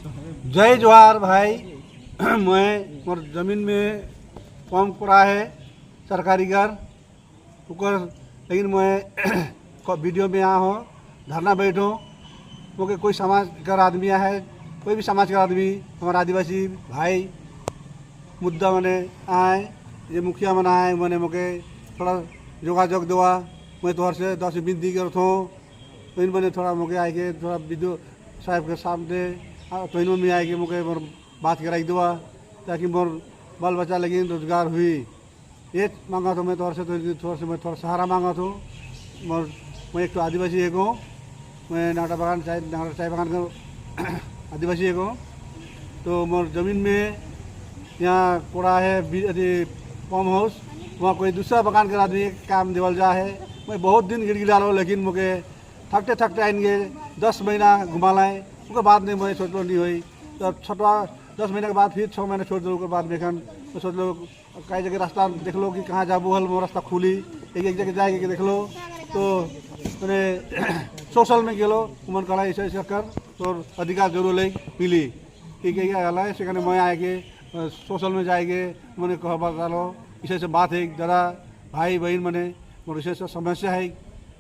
जय जोहार भाई। मैं मोर जमीन में पंप पड़ा है सरकारी घर ऊपर, लेकिन मैं वीडियो में आ हूँ, धरना बैठो। मोके कोई समाज का आदमी है, कोई भी समाज का आदमी, हमारा आदिवासी भाई मुद्दा मने आए, ये मुखिया मन आए, मने मोके थोड़ा যোগাযোগ देवा। मैं तोहर से दस विनती करत हूँ। तो इन मने थोड़ा मोके आए के थोड़ा बीडीओ साहब के सामने तो इन में आए के मोके मोर बात कराई देवा, ताकि मोर बाल बच्चा लेकिन रोजगार हुई। ये मांगा तो मैं तोहर से, तो थोड़ा से मैं थोड़ा सहारा मांगा तो मोर। मैं एक तो आदिवासी एक हूँ, मैं नाटा बागान चाय, नाटा चाय बागान का आदिवासी एक हूँ। तो मोर ज़मीन में यहाँ कोड़ा है पंप हाउस, वहाँ कोई दूसरा बागान के आदमी काम देवल जा है। मैं बहुत दिन गिड़गिड़ा रहो, लेकिन मुझे थकते थकते आएंगे 10 महीना घुमा लाए। उसके बाद में मैं सोच लो नहीं हुई, तो छठवा 10 महीने के बाद फिर 6 महीने छोड़ दो। बाद में एखन मैं सोच लो कई जगह रास्ता देख लो कि कहाँ जाबू हल, वो रास्ता खुली एक एक जगह जाए के देख लो। तो मैंने सोशल में गेलो, मन करा ऐसे ऐसे कर तो अधिकार जरूर ले मिली। ठीक है, सेखाने मैं आके सोशल में जाएंगे, मैंने कह बता लो ऐसे ऐसे बात है दादा, भाई बहन, मने मोर ऐसे ऐसे समस्या है।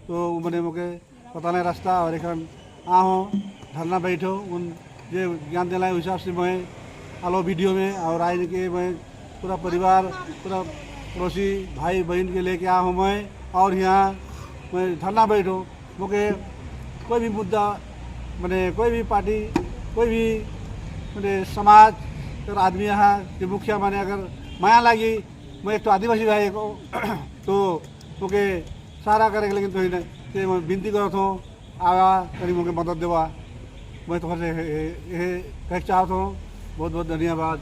तो मैंने मोके पता नहीं रास्ता और एखन आहो धरना बैठो। उन जे ज्ञान दिला हिसाब से मैं आलो वीडियो में और आए के मैं पूरा परिवार, पूरा पड़ोसी भाई बहन के लेके आ हूँ मैं और यहाँ मैं धरना बैठो। मोके कोई भी मुद्दा माने कोई भी पार्टी, कोई भी माने समाज कर आदमी यहाँ के मुखिया माने अगर माया लगी, मैं एक तो आदिवासी भाई को तो मोके सहारा करे, लेकिन तो नहीं मैं विनती करत हूँ, आवा करी मोके मदद देवा। मैं तो ये कह चाहत हूँ। बहुत बहुत धन्यवाद।